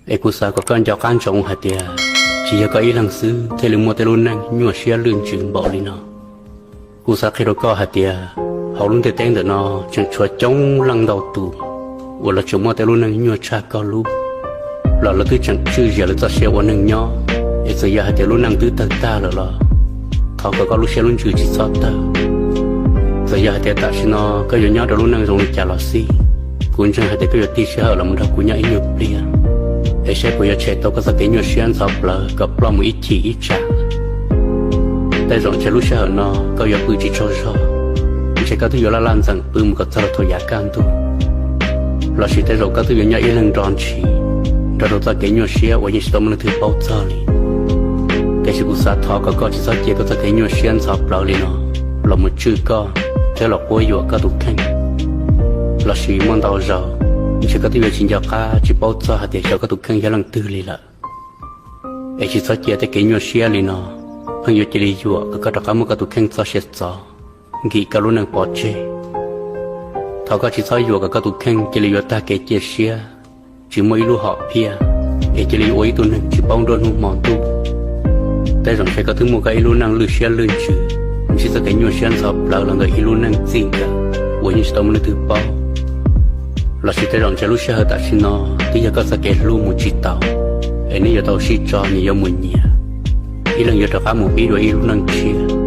Es kuv xav kom koj nco qab ntsoov hais tias tsis yog koj ib leeg xwb thiaj li muaj tej lub neej nyuaj siab lwj ntsws npaum li no. Kuv xav qhia rau koj hais tias hauv lub ntiaj teb ntawm no tseem tshuav coob leej ntau tus uas lawv tseem muaj tej lub neej nyuaj tshaj koj lub, los lawv twb tseem tswj zias lawv txoj sia ua neeg nyob. Es txawm yog hais tias lub neej twb tawg tag lawm los thov kom koj lub siab lub ntsws tsis txhob tawg. Txawm yog hais tias tam sim no koj yuav nyob rau lub neej zoo li cas los xij, kuv ntseeg hais tias koj yuav tig sij hawm los mus nrog kuv nyob ib nyuag pliag, es saib puas yuav tshem tau koj txoj kev nyuaj siab ntxhov plawv kom ploj mus ib chim ib tsam. Tej zaum ntshe lub sij hawm no koj yuav pw tsis tsaug zog, ntshe koj twb yuav laj laj ntxeem pw mus kom txog rau thaum yav kaj ntug, lossis tej zaum koj twb yuav nyob ib leeg nro ntshis nrog rau txoj kev nyuaj siab uas yeej tsis tau muaj leej twg paub txog li. Tiam sis kuv xav thov kom koj tsis txhob cia koj txoj kev nyuaj siab ntxhov plawv li no los mus tswj koj thiab los quab yuam koj tus kheej. Lossis muaj ntau zaus ntshe koj twb yuav tsis nco qab tsis paub txog hais tias xyov koj tus kheej yog leej twg li lawm. Es tsis txhob cia tej kev nyuaj siab li no pheej yuav cia li yuam kom koj rov qab muab koj tus kheej txoj sia txov, nkim koj lub neej pov tseg. Thov koj tsis txhob yuam kom koj tus kheej cia li yuav tag kev cia siab, tsis muaj ib lub hom phiaj, es cia li ua ib tug neeg tsis paub nruab hnub hmo ntuj. Tej zaum ntshe koj twb muaj koj ib lub neej lwj siab lwj ntsws, ntsib txoj kev nyuaj siab ntxhov plawv los ntawm ib lub neej txij nkawm uas yeej tsis tau muaj leej twg paub. Lossis tej zaum ntshe lub sij hawm tam sim no twb yog koj txoj kev hlub mus tsis taus, es neb yuav tau sib tso nyias yuav mus nyias, ib leeg yuav rov qab mus pib dua ib lub neej tshiab.